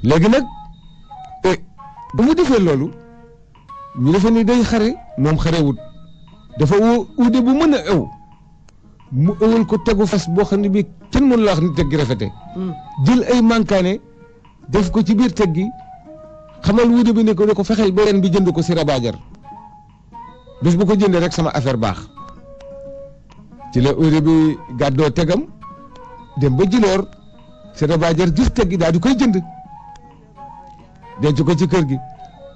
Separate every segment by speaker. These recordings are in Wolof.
Speaker 1: léegi nag ba mu defee loolu ñu defe ni day xare moom xarewut dafa woo uude bu mën a ew mu ëwal ko tegu fas boo xam ne bii kenn mënu la wax ni teg gi rafete jël ay mankaane def ko ci biir teg gi xamal uude bi ne ko fexeel ba ren bi jënd ko si rabaajar bés bu ko jëndee rek sama affaire baax ci la uude bi gàddoo tegam dem ba Jiloor si rabaajar gis teg gi daal di koy jënd denc ko ci kër gi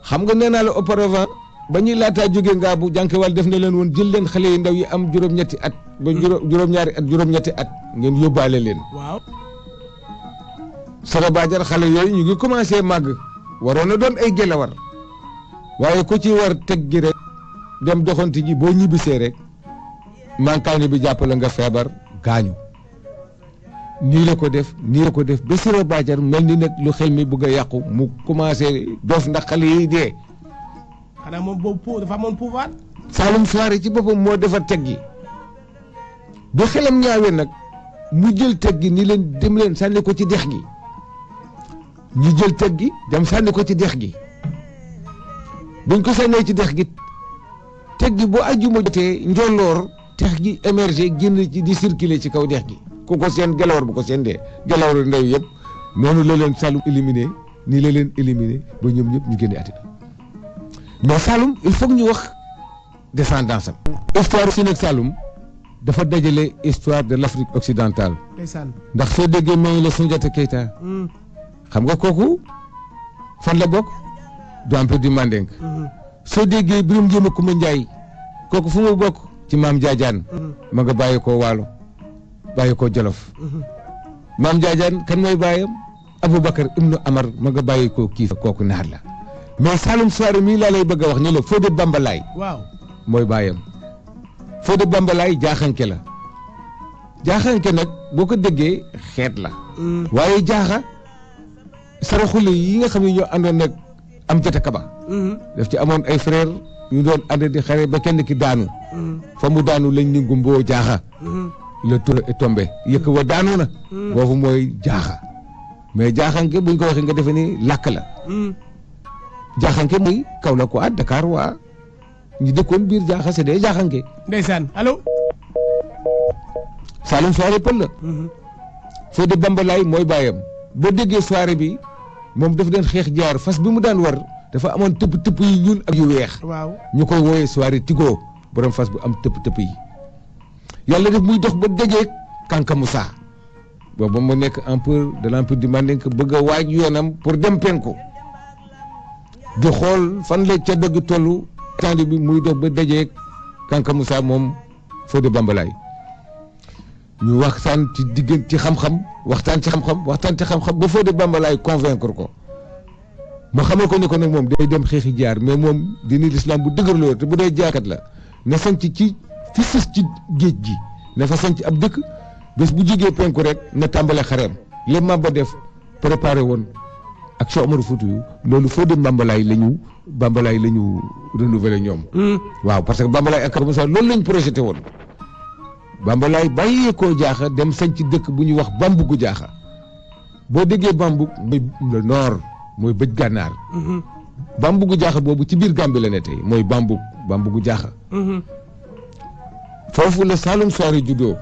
Speaker 1: xam nga nee naa la auparavant ba ñuy laataa jógee ngaa bu jànkewal def na leen woon jël leen xale yu ndaw yi am juróom-ñetti at ba juróom-ñaari at juróom-ñetti at ngeen yóbbaale leen.
Speaker 2: waaw.
Speaker 1: Sarabaajar xale yooyu ñu ngi commencé màgg waroon na doon ay gelawar waaye ku ci war teg gi rek dem doxanti ji boo ñibbisee rek mankaani bi jàppale nga feebar gaañu nii la ko def ba Sarabaajar mel ni nag lu xel mi bëgg a yàqu mu commencé doof ndax xale yi dee.
Speaker 2: xanaa moom boobu dafa amoon pouvoir.
Speaker 1: Saalum Soare ci boppam moo defar teg gi ba xelam ñaawee nag mu jël teg gi ni leen dem leen sànni ko ci dex gi ñu jël teg gi dem sànni ko ci dex gi buñ ko sànnee ci dex gi teg gi boo àjjuma jotee njolloor dex gi émergé génn ci di circuler ci kaw dex gi ku ko seen gelawar bu ko seen dee gelawar ndew yëpp noonu la leen Saalum éliminé nii la leen éliminé ba ñoom ñëpp ñu génne àddina mais Saalum il faut que ñu wax descendance am. histoire si nag Saalum dafa dajale histoire de l' Afrique occidentale. ndax soo déggee mooy la Soundiata Keita. xam nga kooku fan la bokk du empire du Mandeng. soo déggee Birame Ndiémé Koumba Ndiaye kooku fu mu bokk ci maam Jaajaan. ma nga bàyyi koo Waalo bàyyi koo Jolof. maam Jaajaan kan mooy bàyyam Aboubacar Ibnu Amar ma nga bàyyi koo kii kooku naar la. mais Saalum Soare mii laa lay bëgg a wax ni la Fodé Bambalaay.
Speaker 2: waaw
Speaker 1: mooy baayam Fodé Bambalaay jaaxanke la jaaxanke nag boo ko déggee xeet la. waaye jaaxa saraxule yi nga xam ne ñoo àndoon nag am jota kaba. daf ci amoon ay frère yu doon ànd di xare ba kenn ki daanu. fa mu daanu lañ ni ngumboo jaaxa. le tour est tombé yëkk wa daanu na. boobu mooy jaaxa mais jaaxanke buñ ko waxee nga defee ni làkk la. jaaxanke muy Kaolack waa Dakar waa ñu dëkkoon biir jaaxa c'est des jaaxanke.
Speaker 2: ndeysaan allo.
Speaker 1: Saalum Soare pël la. Fodé Bambalaay mooy baayam boo déggee soirée bi moom dafa doon xeex jaar fas bi mu daan war dafa amoon tëpp yi ñuul ak yu weex.
Speaker 2: waaw ñu
Speaker 1: koy wooyee soirée Tigo borom fas bu am tëpp yi. yàlla def muy dox ba déggee Kanka Moussa boobu mu nekk empereur de l'empire du Mandinka bëgg a waaj yoonam pour dem penku. di xool fan la ca dëgg tollu tànn bi muy dox ba dajeeg Kanka Moussa moom Fodé Bambalaay ñu waxtaan ci diggante ci xam-xam waxtaan ci xam-xam ba Fodé Bambalaay convaincre ko ma xamal ko ne ko nag moom day dem xeexi jaar mais moom dina l'islam bu dëgër la te bu dee jaakat la na sanc ci fi sës ci géej gi na fa sanc ab dëkk bés bu jógee penku rek na tàmbale xareem li Maba def préparé woon ak Cheikh Omar Foutiyou loolu Fodé Bambalaay la ñu renouveler ñoom. waaw parce que Bambalaay ak Kanka Moussa loolu lañ projeté woon. Bambalaay bàyyeekoo jaaxa dem sañ ci dëkk bu ñuy wax Bambugu jaaxa boo déggee Bambug mooy le nord mooy bëj gànnaar. Bambugu jaaxa boobu ci biir Gambie la ne tey mooy Bambugu jaaxa. foofu la Saalum Soare juddoo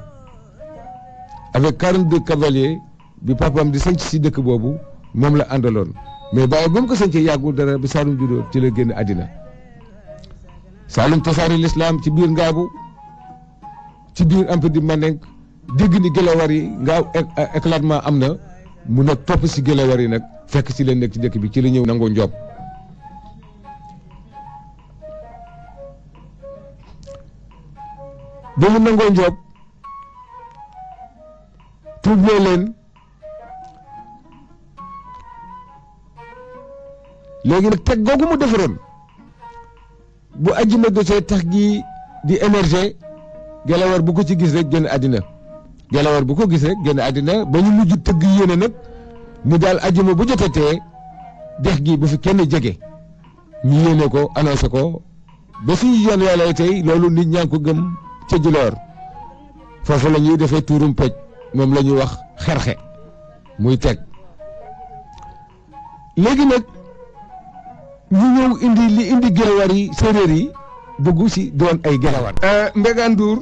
Speaker 1: avec 42 cavaliers bi papaam di sañ si dëkk boobu. moom la àndaloon mais bàyyi ba mu ko sañcee yàggul dara bi Saalum juddoo ci la génn àddina Saalum tasaare l'islam ci biir Ngaabu ci biir empire du Mandeng dégg ni gelawar yi Ngaaw éclatement am na mu nag topp si gelawar yi nag fekk si leen nekk ci dëkk bi ci la ñëw nangoo njoob ba mu nangoo njoob tuublee leen léegi nag teg googu mu defaroon bu àjjuma jotee tax gi di émerger gelawar bu ko ci gis rek génn àddina gelawar bu ko gis rek génn àddina ba ñu mujj tëgg yéene nag ni daal àjjuma bu jotatee dex gi bu fi kenn jege ñu yéene ko annoncé ko ba fi yoon yàlla tey loolu nit ñaa ngi ko gëm ca Djilor foofu la ñuy defee tuurum pej moom la ñuy wax xerxe muy teg léegi nag ñu ñëw indi li indi gelawar yi séeréer yi dugg si doon ay gelawar. Mbégaan Ndour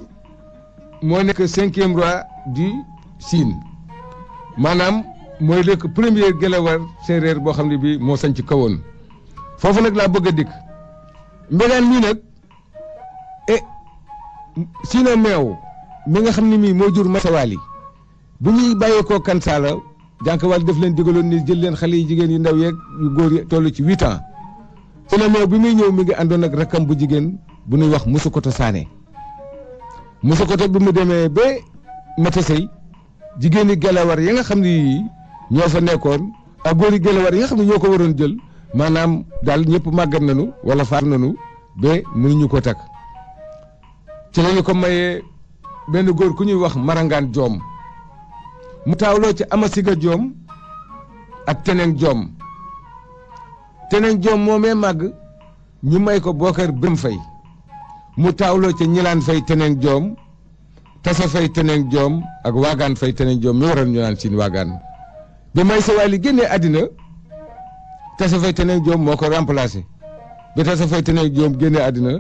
Speaker 1: moo nekk 5e roi du Sine maanaam mooy nekk premier gelawar séeréer boo xam ne bii moo sañ ci kawoon foofu nag laa bëgg a dikk Mbégaan mii nag Sina Meew mi nga xam ne mii moo jur Masawaali bu ñuy bàyyeekoo Kansaala jànkuwaal def leen digaloon ni jël leen xale yi jigéen yu ndaw yeeg yu góor yi toll ci 8 ans Sina Meew bi muy ñëw mi ngi àndoon ak rakkam bu jigéen bu ñuy wax Musukoto Saane Musukoto bi mu demee ba Matasey jigéen yi gelawar yi nga xam ne ñoo fa nekkoon ak góor yi gelawar yi nga xam ne ñoo ko waroon jël maanaam daal ñëpp màggat nañu wala faar nañu ba mënuñu ko takk ci lañu ko mayee benn góor ku ñuy wax Marangaan Joom mu taawloo ci Amasiga Joom ak Teneng Joom Teneng Joom moomee màgg ñu may ko Bokar Birame Fay mu taawloo ci Ñilaan Fay Teneng Joom Tasa Fay Teneng Joom ak Waagaan Fay Teneng Joom mi waral ñu naan Siin Waagaan ba may sa waali génnee àddina Tasa Fay Teneng Joom moo ko remplacé ba Tasa Fay Teneng Joom génnee àddina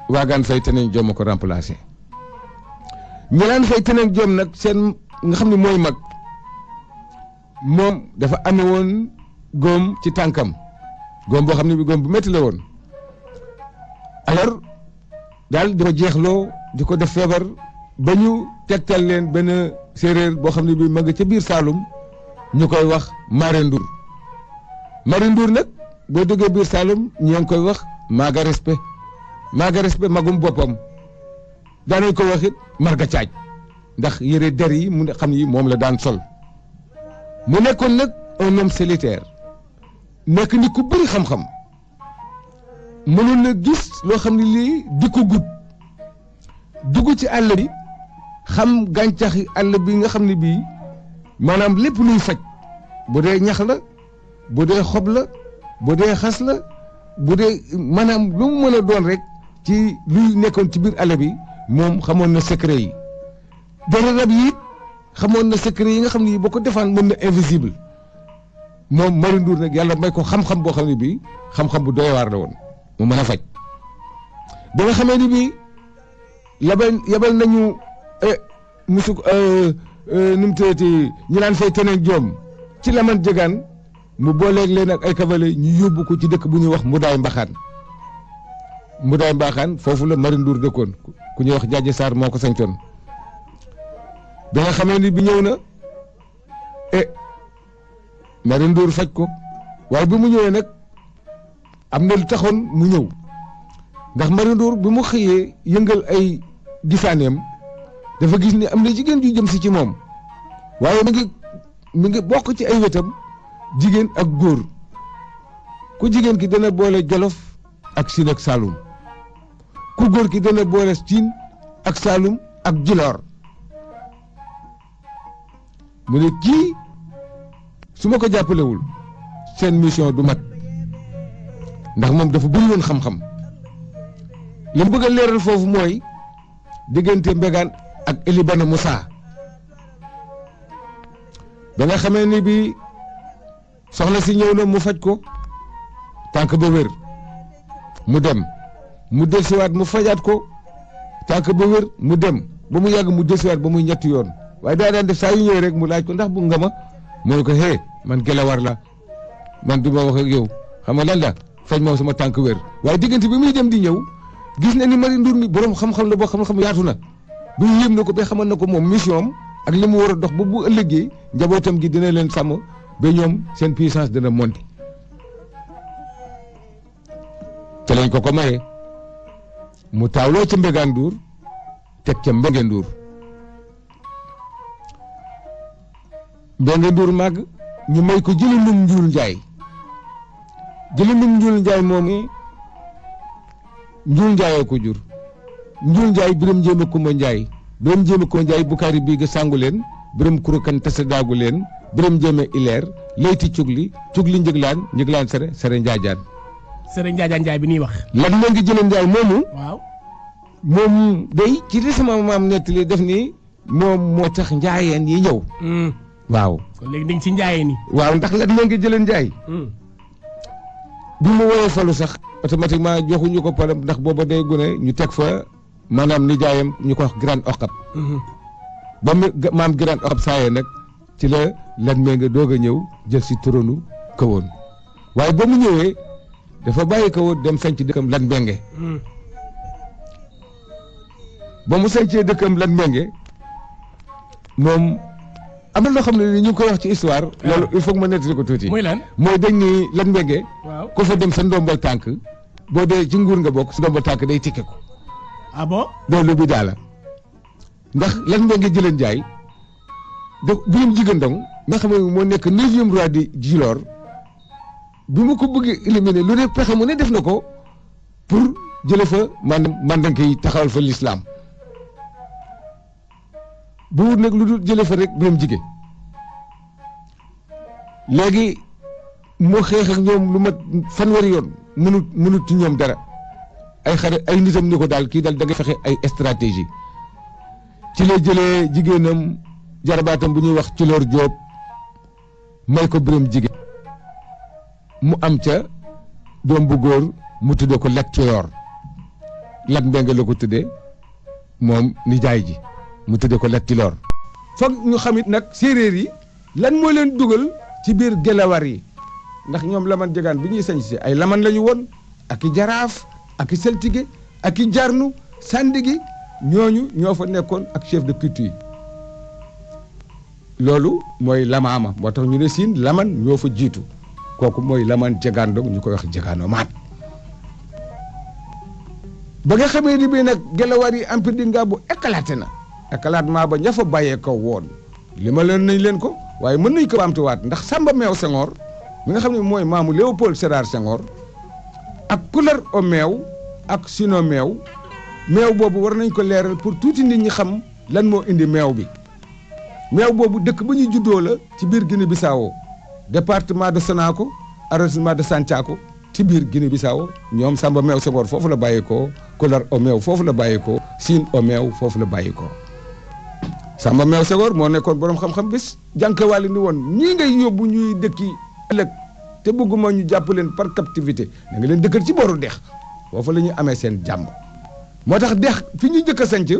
Speaker 1: Waagaan Fay Teneng Joom moo ko remplacé Ñilaan Fay Teneng Joom nag seen nga xam ne mooy mag moom dafa amee woon góom ci tànkam góom boo xam ne bi góom bu métti la woon alors daal di ko jeexloo di ko def feebar ba ñu tegtal leen benn séeréer boo xam ne bi ma nga ca biir Saalum ñu koy wax Mare Ndour Mare Ndour nag boo déggee biir Saalum ñoo ngi koy wax Maaga Respect magum boppam daanañ ko wax it Marga Caaj ndax yére der yi mu xam yi moom la daan sol mu nekkoon nag un homme solitaire nekk ni ku bëri xam-xam mënoon na gis loo xam ne lii di ko gudd dugg ci àll bi xam gàncaxi àll bi nga xam ne bii maanaam lépp luy faj bu dee ñax la bu dee xob la bu dee xas la bu dee maanaam lu mu mën a doon rek ci luy nekkoon ci biir àll bi moom xamoon na secret yi dara rab yi xamoon na secret yi nga xam ne boo ko defaan mën na invisible moom Mare Ndour nag yàlla may ko xam-xam boo xam ne bii xam-xam bu doy waar la woon mu mën a faj ba nga xamee ni bii yabal nañu musu nu mu tëddee ñu naan Fay Teneng Joom ci Laman Jegaan mu booleeg leen ak ay cavalier ñu yóbbu ko ci dëkk bu ñuy wax Mbudaay Mbaxaan foofu la Mare Ndour dëkkoon ku ñuy wax Jaaje Saar moo ko sañtoon ba nga xamee ni bi ñëw na Mare Ndour faj ko waaye bi mu ñëwee nag am na lu taxoon mu ñëw ndax Mare Ndour bi mu xëyee yëngal ay gisaaneem dafa gis ni am na jigéen ju jëm si ci moom waaye mi ngi bokk ci ay wetam jigéen ak góor ku jigéen ki dana boole Jolof ak Siin ak Saalum ku góor ki dana boole Siin ak Saalum ak Jiloor mu ne kii su ma ko jàppalewul seen mission du mat ndax moom dafa bëri woon xam-xam li mu bëgg a leeral foofu mooy diggante Mbégaan ak Elibana Moussa ba nga xamee ni bi soxna si ñëw na mu faj ko tànk ba wér mu dem mu delsiwaat mu fajaat ko tànk ba wér mu dem ba mu yàgg mu delsiwaat ba muy ñetti yoon waaye daa daan def saa yu ñëwee rek mu laaj ko ndax bu nga ma mu ne ko man gelawar la man du ma wax ak yow xam nga lan la faj moom sama tànk wér waaye diggante bi muy dem di ñëw gis na ni Mare Ndour mi borom xam-xam la boo xam-xam yaatu na bu yéem na ko ba xamal na ko moom mission am ak li mu war a dox ba bu ëllëgee njabootam gi dina leen sàmm ba ñoom seen puissance dina monter te lañ ko maye mu taawloo ca Mbégaan Ndour teg ca Mbénge Ndour Mbénge Ndour màgg ñu may ko Jëlindum Njuul Njaay Jëlindum Njuul Njaay moom Njuul Njaayoo ko jur Njuul Njaay Biram Njéeme Kumba Njaay Biram Njéeme Kumba Njaay Bukaari bii ga sàngu leen Biram Kurukan tasa daagu leen Biram Njéeme Ileer Leyti Cugli Njëglaan Sere Njaajaan
Speaker 2: Sere Njaajaan Njaay bi ñuy wax
Speaker 1: Lat Mengi Jële Njaay moomu
Speaker 2: waaw
Speaker 1: moom day ci li sama maam nettali def ni moom moo tax njaayeen yi ñëw waaw
Speaker 2: kon léegi dañ ci njaayeen yi
Speaker 1: waaw ndax Lat Mengi Jële Njaay bi mu woyee falu sax automatiquement joxuñu ko problème ndax booba day gune ñu teg fa maanaam nijaayam ñu ko wax Grand Okap. ba mu maam Grand Okap saayee nag ci la Lat Mbengue doog a ñëw jël si turonu Kawoon waaye ba mu ñëwee dafa bàyyi Kawoon dem sanc dëkkam Lat Mbengue. ba mu sancee dëkkam Lat Mbengue moom am na loo xam ne ni ñu ngi koy wax ci histoire. loolu il faut que ma nettali ko tuuti.
Speaker 2: muy lan
Speaker 1: mooy dañ ni Lat Mbengue.
Speaker 2: waaw
Speaker 1: ko fa dem sa ndombal tànk boo dee ci nguur nga bokk sa ndombal tànk day tikke ko.
Speaker 2: ah bon.
Speaker 1: loolu bi daala ndax Lat Mbengue Jëleen Njaay de Biram Jigéen Ndong nga xam ne moo nekk 9e roi di Djilor bi mu ko bëggee éliminer lu ne pexe mu ne def na ko pour jële fa maanaam mandanke yi taxawal fa l'islam bu wut nag lu dul jële fa rek Biram Jigéen léegi moo xeex ak ñoom lu mat fanweeri yoon mënut ci ñoom dara ay xare ay nitam ni ko daal kii daal da ngay fexe ay stratégie ci la jëlee jigéenam jarabaatam bu ñuy wax ci Loor Jóob may ko Biram Jigéen mu am ca doom bu góor mu tudde ko Lat Joor Lat Mbengue la ko tudde moom nijaay ji mu tudde ko Lat Joor foog ñu xamit nag séeréer yi lan moo leen dugal ci biir gelawar yi ndax ñoom laman jegaan bi ñuy sañ si ay laman la ñu woon ak i jaraaf ak i seltige ak i jarnu sandigi ñooñu ñoo fa nekkoon ak chef de culture yi loolu mooy lamaama moo tax ñu ne siin laman ñoo fa jiitu kooku mooy laman jegaan dong ñu koy wax jegaano maat ba nga xamee ni bii nag gelawar yi empire di Ngaabu éclaté na éclatement ba ña fa bàyyee ko woon li ma leen nañ leen ko waaye mën nañ ko baamtuwaat ndax Samba Meew Senghor mi nga xam ne mooy maamu Léopold Sédar Senghor ak Couleur au meew ak Sino meew meew boobu war nañ ko leeral pour tuuti nit ñi xam lan moo indi meew bi meew boobu dëkk ba ñu juddoo la ci biir Guinée-Bissau département de Sonako arrondissement de Santiago ci biir Guinée-Bissau ñoom Samba Meew Senghor foofu la bàyyeekoo Couleur au meew foofu la bàyyeekoo Sine au meew foofu la bàyyeekoo Samba Meew Senghor moo nekkoon borom xam-xam bis jànkewaale ni woon ñii ngay yóbbu ñuy dëkki ëllëg te bëgguma ñu jàpp leen par captivité da nga leen dëkkal ci booru dex foofu la ñu amee seen jàmm moo tax dex fi ñu jëkk a sanc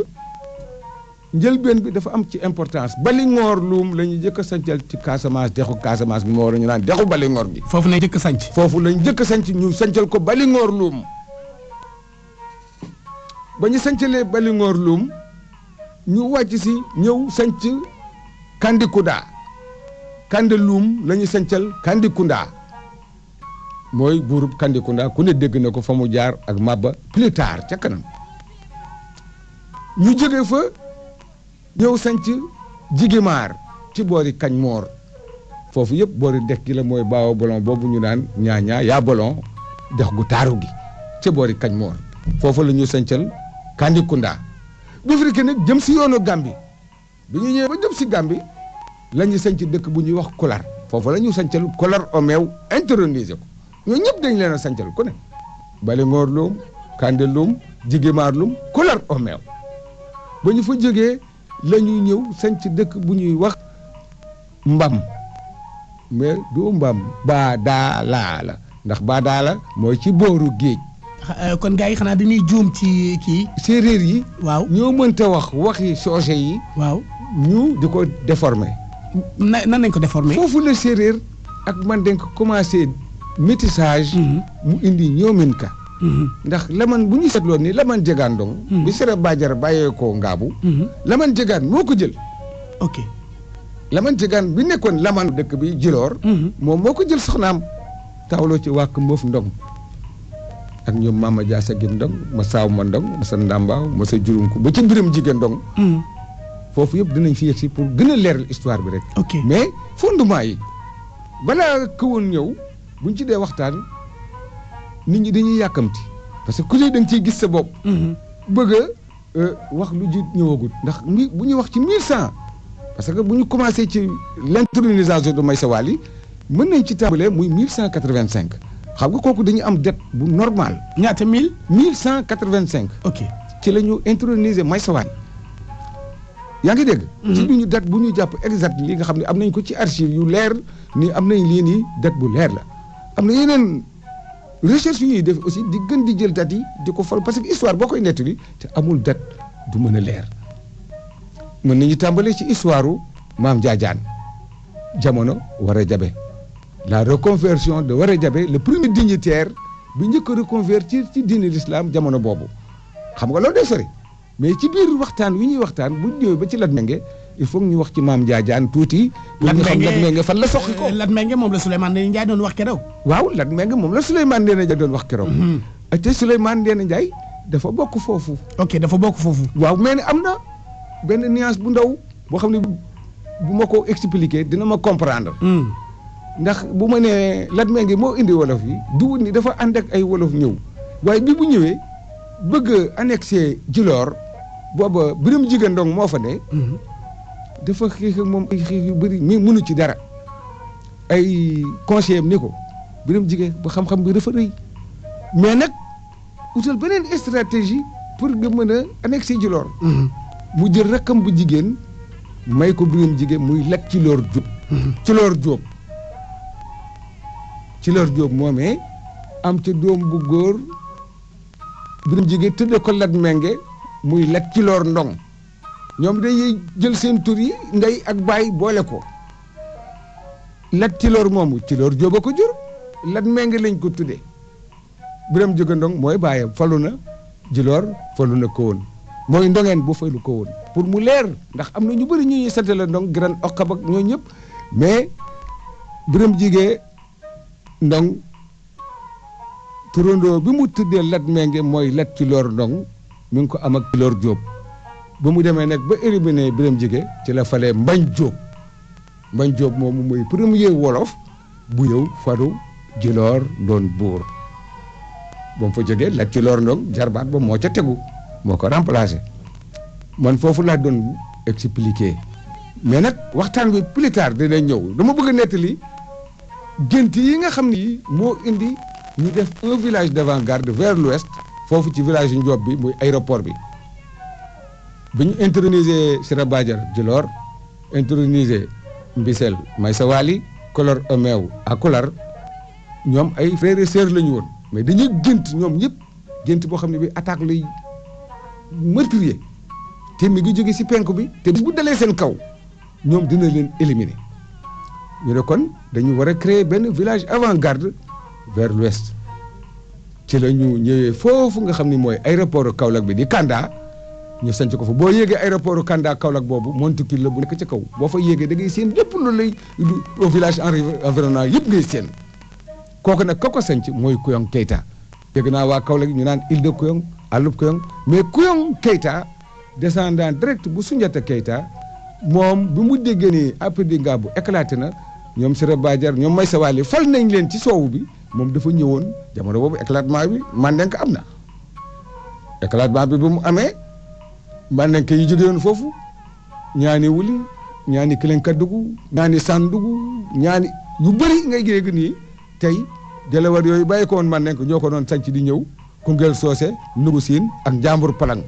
Speaker 1: njëlbeen bi dafa am ci importance Balingoor Luum la ñu jëkk a sancal ci Casamance dexu Casamance bi moo war a ñu naan dexu Balingoor bi
Speaker 2: foofu lañ jëkk a sanc.
Speaker 1: foofu lañ jëkk a sanc ñu sancal ko Balingoor Luum ba ñu sancalee Balingoor Luum ñu wàcc si ñëw sanc Kandikunda Kande Luum la ñu sancal Kandikunda mooy buurub Kandikunda ku ne dégg na ko fa mu jaar ak Maba plus tard ca kanam ñu jóge fa ñëw sanc Jigimaar ci boori Kañ Moor foofu yëpp boori dex gi la mooy baawa bolon boobu ñu naan ñaañaa yaa bolon dex gu taaru gi ca boori Kañ Moor foofu la ñu sancal Kandikunda bi fi nekk nag jëm si yoonu Gàmbi bi ñu ñëwee ba jëm si Gàmbi la ñu sanc dëkk bu ñuy wax Kular foofu la ñu sancal Couleur au meew intronisé ko ñooñu ñëpp dañ leen a sancal ku ne Balingoor Luum Kande Luum Jigimaar Luum Couleur au meew ba ñu fa jógee la ñuy ñëw sanc dëkk bu ñuy wax Mbam mais du Mbam Baadaala la ndax Baadaala mooy ci booru géej.
Speaker 2: kon gars yi xanaa dañuy juum ci kii.
Speaker 1: séeréer yi.
Speaker 2: waaw
Speaker 1: ñoo mënta wax waxi soose yi.
Speaker 2: waaw
Speaker 1: ñu di ko déformer.
Speaker 2: nan nañ ko déformer.
Speaker 1: foofu la séeréer ak man dañ ko commencé métissage. mu indi ñoomin ka. ndax laman bu ñu seetloon ni laman jegaan dong. bi Sere Badiara bàyyeekoo Ngaabu. laman jegaan moo ko jël.
Speaker 2: ok
Speaker 1: laman jegaan bi nekkoon laman dëkk bi Djilor. moom moo ko jël soxnaam. tawloo ci wàkk Mboof Ndong ak ñoom Mama Dia sa gin Ndong ma saaw ma Ndong ma sa Ndambaaw ma sa Jurumku ba ci Biram Jigéen Ndong. foofu yëpp dinañ fi yegsi pour gën a leeral histoire bi rek.
Speaker 2: ok
Speaker 1: mais fondement yi balaa Kawoon ñëw buñ ci dee waxtaan nit ñi dañuy yàkkamti parce que ku ne da nga ciy gis sa bopp. bëgg a wax lu ji ñëwagut ndax bu ñuy wax ci 1100 parce que bu ñu commencé ci l'intronisation de Maysa Wali mën nañ ci tàmbalee muy 1185 xam nga kooku dañuy am date bu normal.
Speaker 2: ñaata
Speaker 1: 1185.
Speaker 2: ok
Speaker 1: ci la ñu introniser Maysa Wali yaa ngi dégg. ci duñu date bu ñu jàpp exact li nga xam ne am nañ ko ci archive yu leer ni am nañ lii nii date bu leer la am na yeneen recherche yu ñuy def aussi di gën di jël date yi di ko fal parce que histoire boo koy nettali te amul date du mën a leer mën nañu tàmbalee ci histoire u Maam Njaajaan jamono Wara Jabe la reconversion de Wara Jabe le premier dignitaire bi njëkk a reconvertir ci diine l'islam jamono boobu xam nga loolu day sori mais ci biir waxtaan wi ñuy waxtaan bu ñëwee ba ci Latmingué il faut ñu wax ci Maam Njaajaan tuuti. ñu xam Latmingué fan la soqi ko.
Speaker 2: Latmingué moom la Souleymane Ndéné Ndiaye doon wax keroog.
Speaker 1: waaw Latmingué moom la Souleymane Ndéné Ndiaye doon wax keroog. te Souleymane Ndéné Ndiaye dafa bokk foofu.
Speaker 2: ok dafa bokk foofu.
Speaker 1: waaw mais ne am na benn nuance bu ndaw boo xam ne bu ma ko expliquer dina ma comprendre. ndax bu ma nee Latmingué moo indi wolof yi du ni dafa ànd ak ay wolof ñëw waaye bi bu ñëwee bëgg annexé Djilor booba Birame Jigéen Ndong moo fa ne. dafa xeex ak moom ay xeex yu bëri mais mënu ci dara ay conseiller am ni ko Birame Jigéen ba xam-xam bi dafa rëy mais nag utal beneen stratégie pour nga mën a annexé Djilor. mu jël rakkam bu jigéen may ko Birame Jigéen muy Lat Djilor Diop. Djilor Diop. Djilor Diop moomee am ca doom bu góor Birame Jigéen tëdd ko Latmingué muy Lat Djilor Ndong ñoom dañuy jël seen tur yi ndey ak baay boole ko Lat Djilor moomu Djilor Diop a ko jur Latmingué lañ ko tuddee Birame Jigéen Ndong mooy baayam falu na Djilor falu na ko woon mooy ndongeen bu falu ko woon pour mu leer ndax am na ñu bëri ñu ñuy sant la Ndong Giran Okab ak ñoo ñëpp mais Birame Jigéen Ndong turandoo bi mu tuddee Latmingué mooy Lat Djilor Ndong mi ngi ko am ak Djilor Diop ba mu demee nag ba éliminé Birame Jigéen ci la falee Mbañ Diop Mbañ Diop moomu mooy premier wolof bu yow faru Djilor doon buur ba mu fa jógee Lat Djilor Ndong jarbaat ba moo ca tegu moo ko remplacé man foofu laa doon expliquer mais nag waxtaan bi plus tard dina ñëw dama bëgg a nettali gént yi nga xam ni moo indi ñu def un village d'avant-garde vers l'ouest foofu ci village yu Ndiob bi muy aéroport bi bi ñu introniser Sira Badiar Djilor introniser Mbissel Maysa Wali Kolor Omew ak Kolar ñoom ay frères et sœurs la ñu woon mais dañuy gént ñoom ñëpp gént boo xam ne bi attaque lay meurtrier te mi ngi jóge si penku bi te bu dalee seen kaw ñoom dina leen éliminer ñu ne kon dañu war a créer benn village avant-garde vers l'ouest ci la ñu ñëwee foofu nga xam ni mooy aéroport Kaolack bi di Kanda ñu sanc ko fa boo yéegee aéroport Kanda Kaolack boobu monticule la bu nekk ca kaw boo fa yéegee da ngay seen lépp lu lay au village environnant yëpp ngay seen kooku nag ka ko sanc mooy Kuyong Keita dégg naa waa Kaolack ñu naan île de Kuyong àllub Kuyong mais Kuyong Keita descendant direct bu Soundiata Keita moom bi mu déggee ni après di nga bu éclaté na ñoom Sira Badiar ñoom Maysa Wali fal nañ leen ci soowu bi moom dafa ñëwoon jamono boobu éclatement bi Mandenka am na éclatement bi mu amee Mandenka yi jóge woon foofu ñaani wuli ñaani Kilenkadugu ñaani Sandugu ñaani yu bëri ngay dégg nii tey Delawar yooyu bàyyi ko woon Mandenka ñoo ko doon sanc di ñëw Koungheul Socé Nugu Siin ak Njambur Palang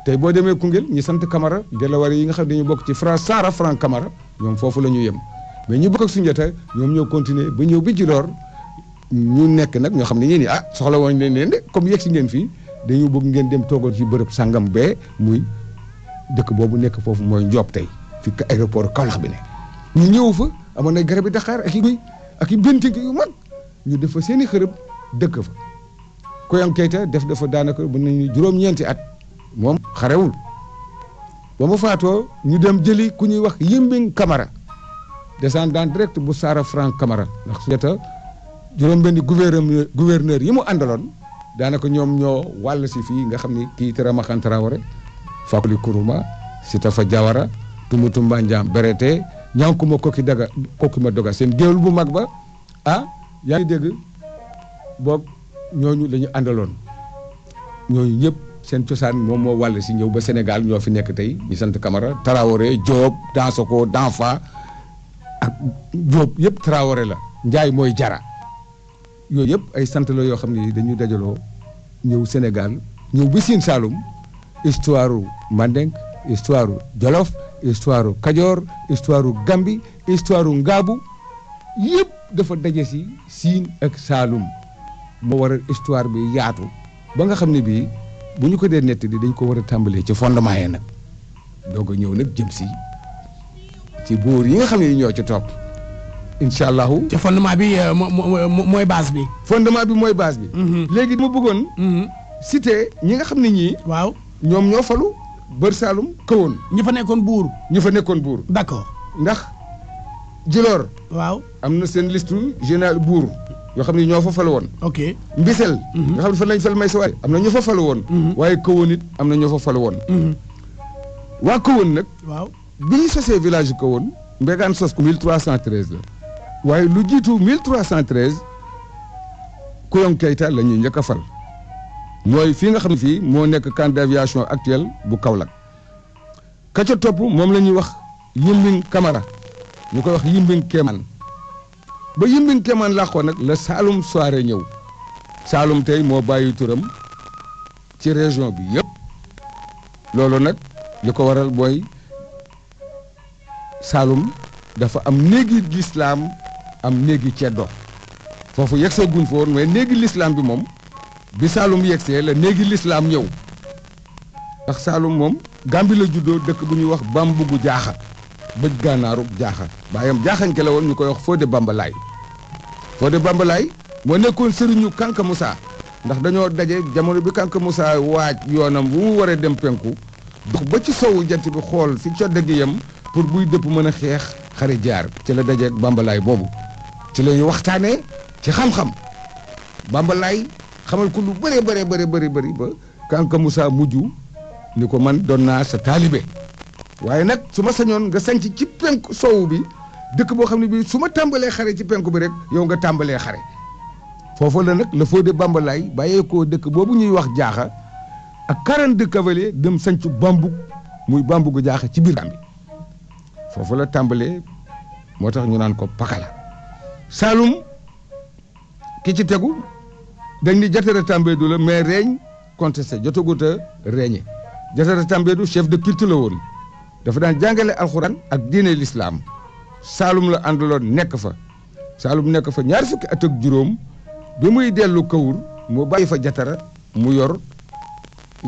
Speaker 1: tey boo demee Koungheul ñi sant Camara Delawar yi nga xam dañu bokk ci Sara Franc Camara ñoom foofu la ñu yem mais ñu bokk ak Soundiata ñoom ñoo continuer ba ñëw bi Djilor ñu nekk nag ñoo xam ne ñeen ñi soxla woon leen de comme yegg si ngeen fii dañu bëgg ngeen dem toogal ci bërëb sàngam bee muy dëkk boobu nekk foofu mooy Ndiob tey fi aéroport Kaolack bi ne ñu ñëw fa amoon na garab yi Dakar ak i guy ak i bentik yu mag ñu def fa seen i xërëb dëkk fa Kuyong Keita def dafa daanaka bu nañu juróom-ñeenti at moom xarewul ba mu faatoo ñu dem jëli ku ñuy wax Yimbing Camara descendant direct bu Sara Franc Camara ndax Soundiata juróom-benni gouverneur yi mu àndaloon daanaka ñoom ñoo wàll si fii nga xam ni kii Téramakhane Traoré Fakoli Kourouma Sitafa Diawara Toumoutoumba Ndiam Berete Ñankuma Kokima Doga seen géwél bu mag ba yaa ngi dégg boobu ñooñu la ñu àndaloon ñooñu ñëpp seen cosaan moom moo wàll si ñëw ba Sénégal ñoo fi nekk tey ñu sant Camara Traoré Diop Dansoko Danfa ak Diop yëpp Traoré la Njaay mooy Jara yooyu yëpp ay sant la yoo xam ne dañu dajaloo ñëw Sénégal ñëw ba Sine Saloum histoire Mandeng histoire Jolof histoire Kajoor histoire Gambi histoire Ngaabu yëpp dafa daje si Sine ak Saloum moo waral histoire bi yaatu ba nga xam ne bii bu ñu ko dee nett di dañ ko war a tàmbalee ci fondement yi nag doog a ñëw nag jëm si ci buur yi nga xam ne ñoo ci topp incha allahu.
Speaker 2: te fondement bi mooy base bi.
Speaker 1: fondement bi mooy base bi. léegi dama bëggoon. cité ñi nga xam ne ñii.
Speaker 2: waaw
Speaker 1: ñoom ñoo falu Bër Saalum kawoon.
Speaker 2: ñi fa nekkoon buur.
Speaker 1: d'accord ndax Djilor.
Speaker 2: waaw
Speaker 1: am na seen liste général buur yoo xam ne ñoo fa falu woon.
Speaker 2: ok
Speaker 1: Mbisel. nga xam ne fan lañ fal may sa waay am na ñu fa falu woon. waaye kawoon it am na ñoo fa falu woon. waa kawoon nag.
Speaker 2: waaw
Speaker 1: bi ñu sosee village kawoon. Mbégaan sos ko 1313 la. waaye lu jiitu 1313 Kouyon Keita la ñuy njëkk a fal. mooy fii nga xam ne fii moo nekk camp d'aviation actuel bu Kaolack ka ca topp moom la ñuy wax Yimbing Camara ñu koy wax Yimbing Kéemaan ba Yimbing Kéemaan làqoo nag la Saalum Soare ñëw Saalum tey moo bàyyi turam ci région bi yëpp loolu nag li ko waral mooy Saalum dafa am néegi lislaam am néegi ceddo foofu yegsee gun fa woon mais néegi lislaam bi moom bi Saalum yegsee la néegi lislaam ñëw ndax Saalum moom Gàmbi la juddoo dëkk bu ñuy wax Bambugu Jaaxa bëj gànnaaru Jaaxa baayam jaaxanke la woon ñu koy wax Fodé Bambalaay Fodé Bambalaay moo nekkoon sëriñu Kanka Moussa ndax dañoo daje jamono bi Kanka Moussa waaj yoonam bu mu waree dem penku dox ba ci sowu jant bi xool fi codde gi yem pour buy dëpp mën a xeex xare jaar ci la dajeeg Bambalaay boobu ci la ñu waxtaanee ci xam-xam Bambalaay xamal ko lu bëri ba Kanka Moussa mujj ni ko man doon naa sa taalibe waaye nag su ma sañoon nga sanc ci penku sowu bi dëkk boo xam ne bii su ma tàmbalee xare ci penku bi rek yow nga tàmbalee xare foofu la nag la Fodé Bambalaay bàyyeekoo dëkk boobu ñuy wax jaaxa ak 42 cavaliers dem sanc Bambug muy Bambugu Jaaxa ci biir Gàmbi foofu la tàmbalee moo tax ñu naan ko Pakala Saalum ki ci tegu dañ ni Jatara Tambédou la mais reeñ contesté jotagut a reeñe Jatara Tambédou chef de culte la woon dafa daan jàngale alxuraan ak diine l'islam Saalum la àndaloon nekk fa Saalum nekk fa ñaar fukki at ak juróom bi muy dellu Kawur mu bàyyi fa Jatara mu yor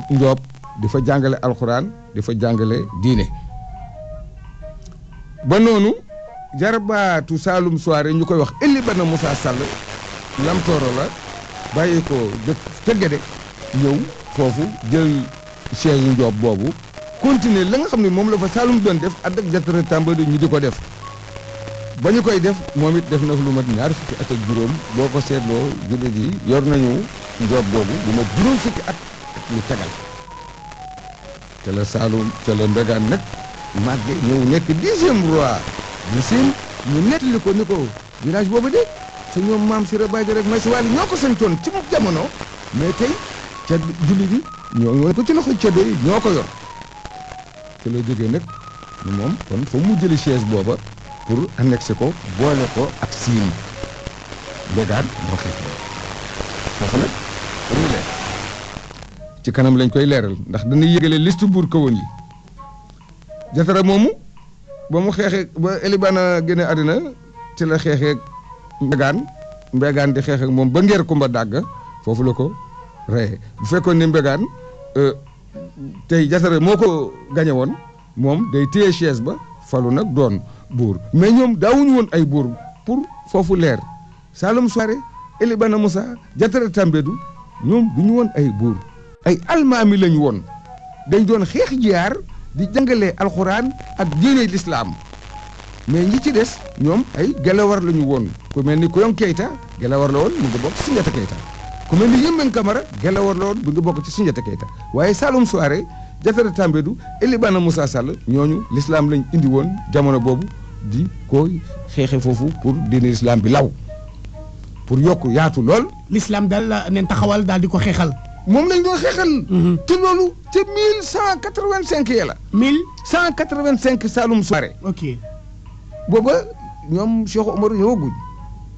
Speaker 1: Njoob di fa jàngale alxuraan di fa jàngale diine ba noonu jarabaatu Saalum Soare ñu koy wax Eli Bana Moussa Sall lamtooro la bàyyi ko dëkk ca Gédé ñëw foofu jël chaise Njoob boobu continuer la nga xam ne moom la fa Saalum doon def ànd ak Jatara Tambédou ñu di ko def ba ñu koy def moom it def na lu mat ñaar fukki at ak juróom boo ko seetloo jullit yi yor nañu Njoob boobu lu mat juróom fukki at ak lu tegal te la Saalum te la Mbégaan nag màgge ñëw nekk 10e roi du Sine ñu nettali ko ni ko village boobu de te ñoom maam Sira Badji rek may si wàllu ñoo ko sañtoon ci moom jamono mais tey ca julli bi ñoo ko ci loxo ceddo yi ñoo ko yor te la jógee nag ni moom kon fa mu jëli chaise booba pour annexer ko boole ko ak Sine Mbégaan moo xeex foofu nag dañuy leer ci kanam lañ koy leeral ndax dañuy yëgale liste buur kawoon yi Jatara moomu ba mu xeexee ba Elibana génne àddina ci la xeexee Mbégaan di xeex ak moom ba ngeer Kumba dàgg foofu la ko reye bu fekkoon ni Mbégaan tey Jatara moo ko gañe woon moom day téye chaise ba falu nag doon buur mais ñoom daawuñu woon ay buur pour foofu leer Saalum Soare Elibana Moussa Jatara Tambédou ñoom du ñu woon ay buur ay almaami lañu woon dañ doon xeex jiyaar di jàngalee alxuraan ak diine lislaam mais ñi ci des ñoom ay gelawar la ñu woon ku mel ni Kouyon Keita gelawar la woon mu ngi bokk ci Soundiata Keita ku mel ni Yimbing Camara gelawar la woon mu ngi bokk ci Soundiata Keita waaye Saalum Soare Jatara Tambédou Elibana Moussa Sall ñooñu lislaam lañ indi woon jamono boobu di koy xeexe foofu pour diine lislaam bi law pour yokk yaatu lool.
Speaker 2: l'islam daal la neen taxawal daal di ko xeexal.
Speaker 1: moom lañ doon xeexal. te loolu te 1185 ya la. 1185 Saalum Soare.
Speaker 2: ok
Speaker 1: booba ñoom Cheikh Omar ñëwaguñ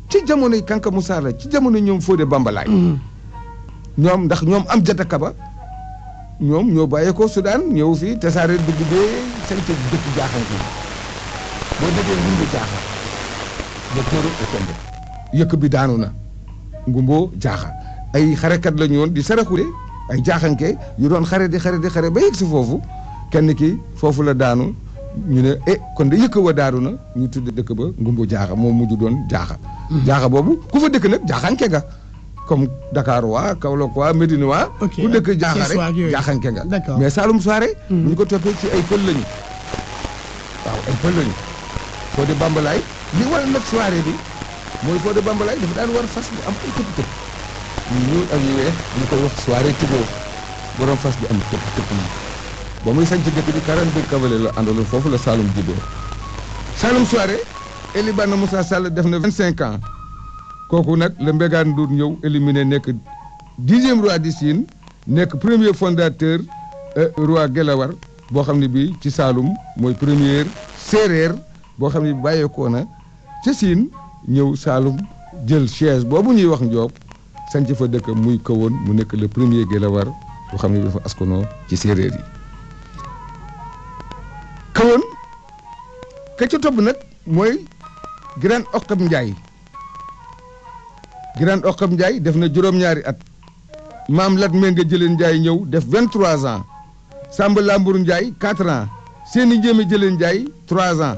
Speaker 1: ci jamonoy Kanka Moussa la ci jamono ñoom Fodé Bambalaay. ñoom ndax ñoom am jataka ba ñoom ñoo bàyyeekoo Soudan ñëw fii tasaare dugg bee sant dëkk jaaxal ko boo déggee ngumbu jaaxal ba tóoru Ekende yëkk bi daanu na ngumboo jaaxa ay xarekat la ñu woon di saraxule ay jaaxanke yu doon xare di xare ba yegg si foofu kenn ki foofu la daanu ñu ne kon de yëkk wa daaru na ñu tudde dëkk ba ngumbu jaaxa moom mujj doon jaaxa jaaxa boobu ku fa dëkk nag jaaxanke nga comme Dakar waa Kaolack waa Médina waa ku dëkk jaaxa rek jaaxanke nga mais Saloum Soare bu ñu ko toppee ci ay pël lañu waaw ay pël lañu Fodé Bambalaay li waral nag soirée bi mooy Fodé Bambalaay dafa daan war fas bu am ay tëpp-tëpp ñu ñuul ak yu weex ñu koy wax soirée tuboo borom fas bi am tëpp-tëpp yi ba muy sañ ci dëkk bi 42 cavaliers la àndaloon foofu la Saloum juddoo Saloum Soare Eli Bana Moussa Sall def na 25 ans kooku nag la Mbégane Ndour ñëw éliminé nekk 10e roi du Sine nekk premier fondateur roi Gelawar boo xam ne bii ci Saloum mooy première séeréer boo xam ne bàyyeekoo na ca Sine ñëw Saloum jël chaise boobu ñuy wax Njoob sanc fa dëkk muy kawoon mu nekk le premier Gelawar boo xam ne dafa askanoo ci séeréer yi kawoon ka ca topp nag mooy Giraan Oqab Njaay Giraan Oqab Njaay def na juróom-ñaari at maam Lat Menga Jëleen Njaay ñëw def 23 ans Samba Lambour Njaay 4 ans Seeni Njéeme Jëleen Njaay 3 ans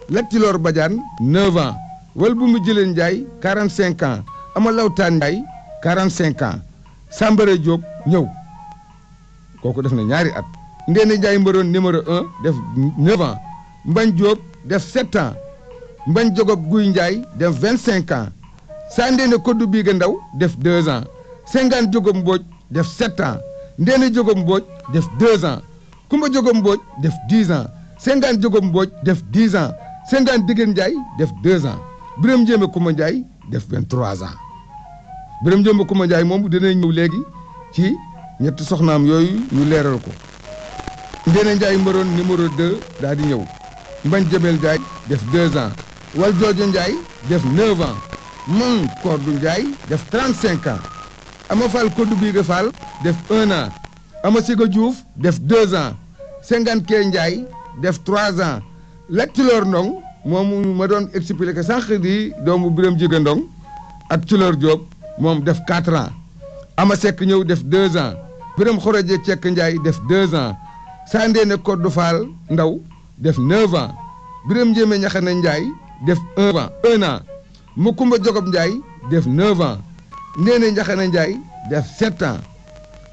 Speaker 1: Lat Tiloor Badiane 9 ans wal bu mu Jëleen Njaay 45 ans Ama Lawtaan Njaay 45 ans Sambara Diop ñëw kooku def na ñaari at Ndeene Njaay Mbëroon numéro 1 def 9 ans Mbañ Diop def 7 ans Mbañ Jogob Guy Njaay def 25 ans Saa Ndeene Koddu Biiga Ndaw def 2 ans Sengaan Jogob Mbooj def 7 ans Ndeene Jogob Mbooj def 2 ans Kumba Jogob Mbooj def 10 ans Sengaan Jogob Mbooj def 10 ans Sengaan Digeen Njaay def 2 ans Biram Njéeme Kumba Njaay def 23 ans Biram Njéeme Kumba Njaay moom dinañ ñëw léegi ci ñetti soxnaam yooyu ñu leeral ko Ndeene Njaay Mbëroon numéro 2 daal di ñëw Mbañ Jabel Njaay def 2 ans Wal Joojo Njaay def 9 ans Man Kordu Njaay def 35 ans Ama Fall Koddu Biiga Fall def 1 an Ama Siga Diouf def 2 ans Sengaan Kee Njaay def 3 ans Lat Tiloor Ndong moom ma doon expliqué sànq di doomu Biram Jiga Ndong ak Tiloor Diop moom def 4 ans Ama Seck ñëw def 2 ans Biram Xoroje Cekk Njaay def 2 ans Saa Ndeene Koddu Fall Ndaw def 9 ans Biram Njéeme Ñaxana Njaay def 1 an Makumba Jogob Njaay def 9 ans Ndeene Ñaxana Njaay def 7 ans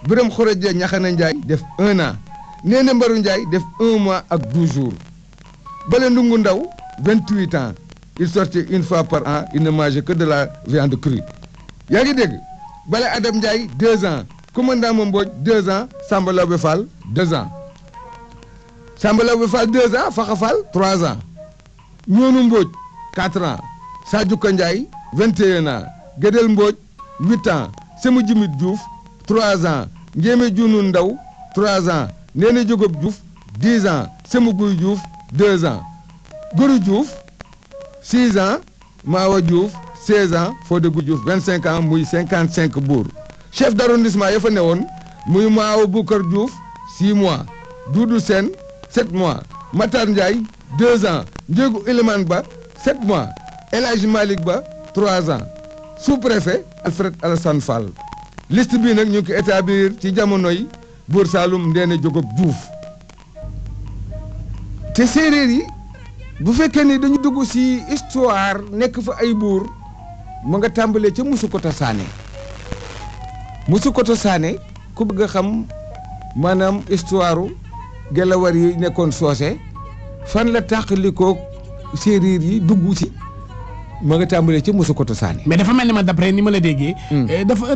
Speaker 1: Biram Xoroje Ñaxana Njaay def 1 an Ndeene Mbaru Njaay def 1 mois ak 12 jours Bale Ndungu Ndaw 28 ans il sortait une fois par an il ne mangeait que de la viande crue yaa ngi dégg Bale Adam Njaay 2 ans Commandant Mbooj 2 ans Samba Lawbe Fall 2 ans Samba Lawbe Fall 2 ans Faxa Fall 3 ans Ñoonu Mbooj 4 ans Sajuka Njaay 21 ans Gédel Mbooj 8 ans Semu Jimit Diouf 3 ans Njéeme Juunu Ndaw 3 ans Ndeene Jogob Diouf 10 ans Semu Guy Diouf 2 ans Goru Diouf 6 ans Maawa Diouf 16 ans Fodé Guy Diouf 25 ans muy 55 buur chef d'arrondissement ya fa newoon muy Maawa Bukar Diouf 6 mois Doudou Sène 7 mois Matar Ndiaye 2 ans Ndiégu Iliman Ba 7 mois El Hadji Malick Ba 3 ans sous-préfet Alfred Alassane Fall liste bii nag ñu ngi ko établir ci jamonoy Buur Saalum Ndeene Jogob Diouf te séeréer yi bu fekkee ni dañu dugg ci histoire nekk fa ay buur mu nga tàmbalee ca Musukoto Saane Musukoto Saane ku bëgg a xam maanaam histoire Gelawar yi nekkoon soose fan la tàqalikoo séeréer yi dugg ci ma nga tàmbalee ca Musukoto Saane.
Speaker 2: mais dafa mel ni ma d'après ni ma la déggee.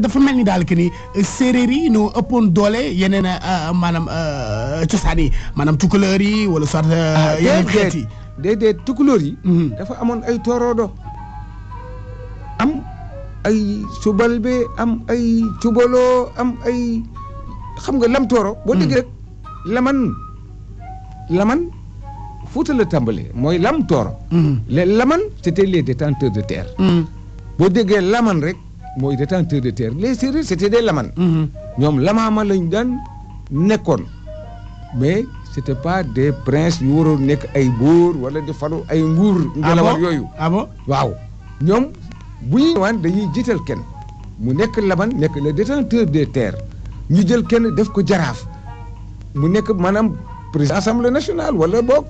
Speaker 2: dafa mel ni daal que ni séeréer yi ñoo ëppoon doole yeneen maanaam cosaan yi maanaam tukulóor yi wala soit yeneen xeet yi.
Speaker 1: déedéet tukulóor yi. dafa amoon ay tooroodo am ay subalbe am ay cubaloo am ay xam nga lam tooro. boo déggee rek laman Fuuta la tàmbalee mooy lam tooro. les laman c'était les détenteurs de terre. boo déggee laman rek mooy détenteur de terre les séeréer c'était des laman. ñoom lamaama lañ daan nekkoon mais c'était pas des princes yu waroon nekk ay buur wala di falu ay nguur. Gelawar yooyu.
Speaker 2: ah bon
Speaker 1: waaw ñoom bu ñuy ñëwaan dañuy jiital kenn mu nekk laban nekk le détenteur des terres ñu jël kenn def ko jaraaf mu nekk maanaam président assemblée nationale wala boog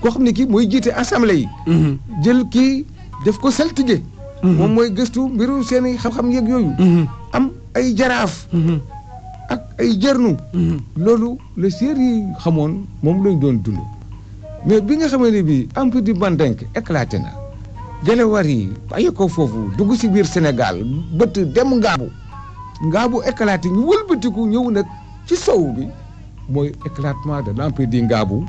Speaker 1: koo xam ne kii mooy jiite assemblée yi. jël kii def ko saltige. moom mooy gëstu mbiru seen i xam-xam yeeg yooyu. am ay jaraaf. ak ay jërnu. loolu le séeréer yi xamoon moom lañ doon dund. mais bi nga xamee ne bii empire du Mandingue éclaté na. Gelewar yi bàyyi ko foofu dugg si biir Sénégal bëtt dem Ngaabu éclaté ñu wëlbatiku ñëw nag ci sow bi mooy éclatement de l'empire du Ngaabu.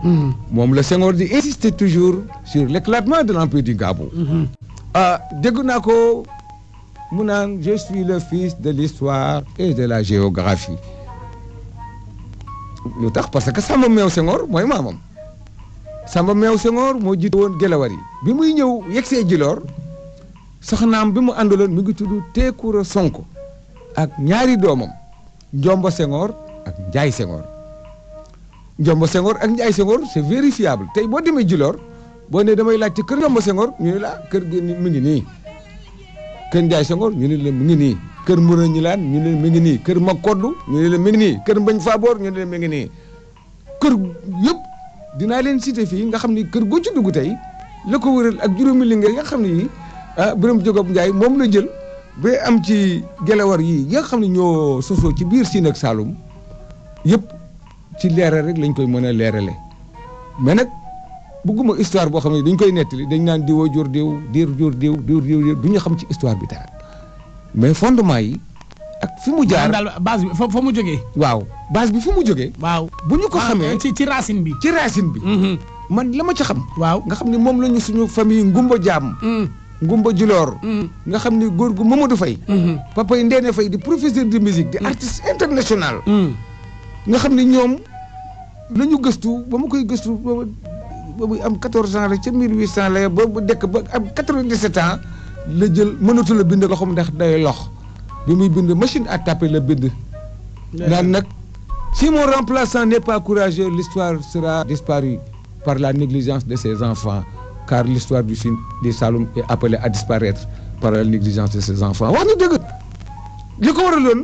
Speaker 1: moom la Senghor di insister toujours sur l'éclatement de l'empire du Ngaabu. dégg naa ko mu naan je suis le fils de l'histoire et de la géographie lu tax parce que Samba Meew Senghor mooy maamam Samba Meew Senghor moo jiite woon Gelewar yi bi muy ñëw yegsee Djilor soxnaam bi mu àndaloon mi ngi tudd Tekura Sonko ak ñaari doomam Njomba Senghor ak Njaay Senghor Njomba Senghor ak Njaay Senghor c'est vérifiable tey boo demee Djilor boo ne damay laajte kër Njomba Senghor ñu ne la kër gi mi ngi nii kër Njaay Senghor ñu ne la mi ngi nii kër Mura Ñilaan ñu ne la mi ngi nii kër Makoddu ñu ne la mi ngi nii kër Mbañ Faboor ñu ne la mi ngi nii kër yëpp dinaa leen cité fii nga xam ni kër goo ci dugg tey la ko wëral ak juróomi lingeer nga xam ne yi Birame Jogob Njaay moom la jël ba am ci Gelewar yi nga xam ne ñoo sosoo ci biir Siin ak Saalum yëpp ci leeral rek lañ koy mën a leerale mais nag bëgguma histoire boo xam ne dañ koy nettali dañ naan diwoo jur diw diir jur diw du ñu xam ci histoire bi dara mais fondement yi ak fi mu jaar
Speaker 2: daal base bi fa mu jógee.
Speaker 1: waaw base bi fi mu jógee.
Speaker 2: waaw
Speaker 1: bu ñu ko xamee
Speaker 2: ci racine bi.
Speaker 1: ci racine bi. man la ma ca xam.
Speaker 2: waaw
Speaker 1: nga xam ne moom la ñu suñu famille Ngumba Jaam. Ngumba Djilor. nga xam ni góor gu Mamadou Faye. papa yi Ndeene Faye di professeur de musique di artiste international. nga xam ne ñoom la ñu gëstu ba ma koy gëstu ba muy am 14 ans rek ca 1800 la ba dekk ba am 97 ans la jël mënatu la bind loxoom ndax day lox bi muy bind machine à taper la bind. naan nag si mon remplaçant n'est pas courageux l'histoire sera disparue par la négligence de ses enfants car l'histoire du Sine du Saloum est appelée à disparaître par la négligence de ses enfants wax na dëgg li ko waraloon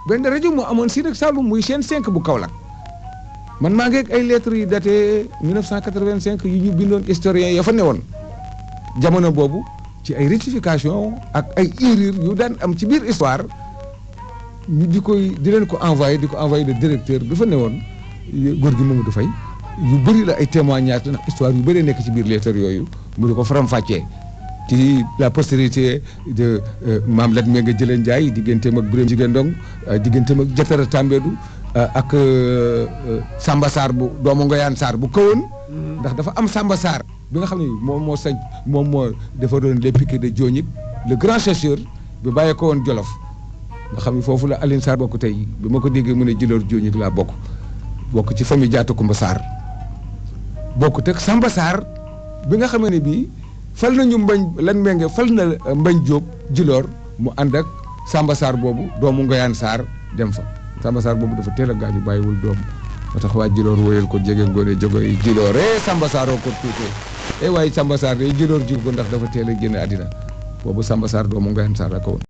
Speaker 1: benn rajo moo amoon Sine ak Saloum muy chaîne 5 bu Kaolack man maa ngi ak ay lettres yu daté 1985 yu ñu bindoon historien ya fa newoon jamono boobu ci ay rectification ak ay erreurs yu daan am ci biir histoire ñu di leen ko envoyé le directeur bi fa newoon góor gi Mamadou Faye yu bëri la ay témoignages ndax histoire yu bëri nekk ci biir lettres yooyu mu di ko faram-fàccee ci la postérité de Mame Lat Mingué Jëleen Njaay digganteem ak Birame Jigéen Ndong digganteem ak Jatara Tambédou ak Samba Sarr bu doomu Ngoyaan Sarr bu kawoon ndax dafa am Samba Sarr bi nga xam ne moom moo defaroon les piquets de Diognic le grand chercheur bi bàyyee ko woon Jolof nga xam ne foofu la Alioune Sarr bokk tey bi ma ko déggee mu ne Djilor Diognic laa bokk ci famille Diatta Koumba Sarr bokk teg Samba Sarr bi nga xamee ne bii fal nañu Lat Mingué fal na Mbañ Diop Djilor mu ànd ak Samba Sarr boobu doomu Ngoyaan Sarr dem fa Samba Sarr boobu dafa teel a gaañu bàyyiwul doom moo tax waa Djilor wóyal ko jege ngoone jogo yi Djilor Samba Sarr oo ko tuutee waaye Samba Sarr day Djilor jiw ko ndax dafa teel a génn àddina boobu Samba Sarr doomu Ngoyaan Sarr la ko woon